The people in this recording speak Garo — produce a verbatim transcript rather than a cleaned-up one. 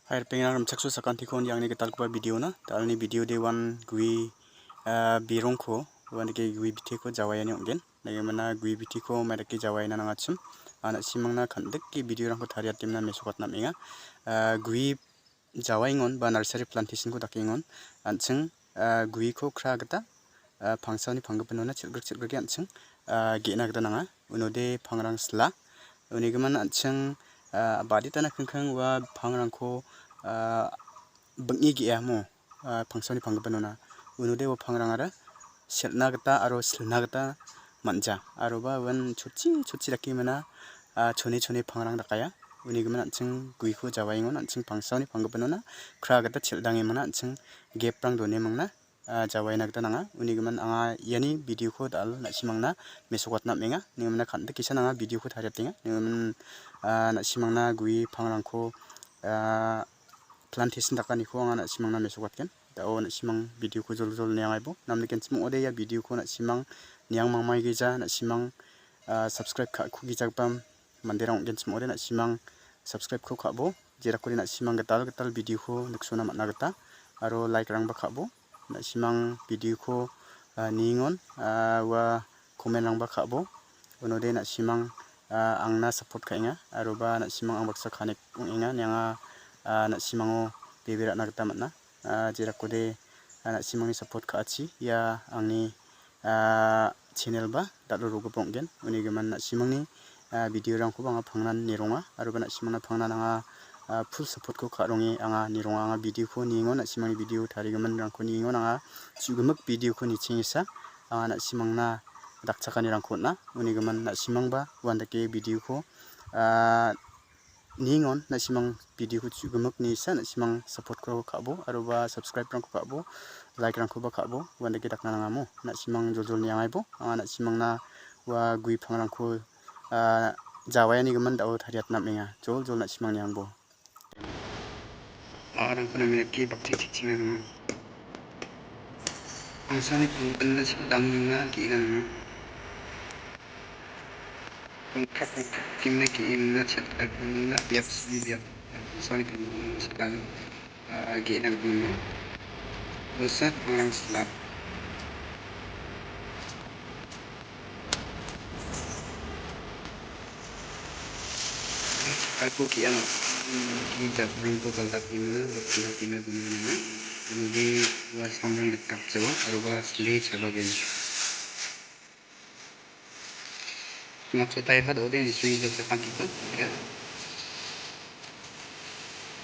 Hai ripengrang, rimchaksoa sakantiko indi angni gitalgipa video-na. Da·alni video de uan gue, ah, birongko, uan dake gue biteko jawaiani ong·gen. Nangimana gue biteko mai dake jawaina nangachim. An·a, na·simangna kan·dike video-rangko tariatemna mesokatna am·enga. Ah, gue jawaingon ba nursery plantation-ko dakengon. An·ching, ah, gueko kra gita, ah, pangsaoni panggipanona chel·grik chel·grike an·ching, ah, ge·na gita nanga. Unode pangrang sila. Unigimin an·ching, ah, baditana kingking ua pangrangko, ah, bing·e ge·amo, ah, pangsaoni panggipanona. Unode ua pangrangara sel·na gita aro silna gita man·ja. Aroba uan chotchi chotchi dake mana, ah, chone chone pangrang dakaia. Unigimin an·ching gueko jawaingon an·ching pangsaoni panggipanona kra gita chel·dangemana an·ching gap-rang donemangna, ah, jawaina gita nanga. Unigimin anga iani video-ko da·al na·simangna mesokatna am·enga. Nangimana kan·dikesa anga video-ko tariatenga. Nangimana, ah, na·simangna gue pangrangko, ah, plantation dakaniko anga na·simangna mesokatgen. Da·o na·simang video-ko joljol niangaibo. Namnikenchim ong·ode ia video-ko na·simang niang mangmai geja na·simang, ah, subscribe ka·ku gijagipa manderang ong·genchim ong·ode na·simang subscribe-ko ka·bo. Jerakode na·simang gital gital video-ko niksona man·a gita aro like-rangba ka·bo. Na·simang video-ko, ah, niengon, ah, ua comment-rangba ka·bo. Unode na·simang, ah, angna support ka·enga. Aroba na·simang ang baksa connect ong·enga. Nianga, ah, na·simango bebe ra·na gita man·a. Ah, jerakode, ah, na·simangni support ka·achi ia angni, ah, channel ba dal·o rogipa ong·gen. Unigimin na·simangni, ah, video-rangkoba anga pangnan nironga. Aroba na·simangna pangnan anga, ah, full support-ko ka·ronge anga nironga. Anga video-ko niengon, na·simangni video tarigiminrangko niengon anga chu·gimik video-ko nichengesa anga na·simangna dakchakanirangko on·a. Unigimin na·simangba uandake video-ko, ah, niengon na·simang video-ko chu·gimik nisa na·simang support-ko ka·bo, aroba subscribe-rangko ka·bo, like-rangkoba ka·bo, uandake dakna nangamo. Na·simang joljol niangaibo, anga na·simangna ua gue pangrangko, ah, jawaianigimin da·o tariatna am·enga. Joljol na·simang niangbo. Arangko namreke bakti chichina nang. Angsani pangpilna sedang nang, kina nang. Pangkat kimna kimna chat agna biap sini biap. Angsani pangpilna sedang, ah, ge na guna. Dosa orang selap. Aku kian kita perlu kau tak kena, kena kena guna. Jadi, was orang dekat jauh, aroba sendiri sebagainya. Maksud saya pada orang yang sendiri dekat kita, ya.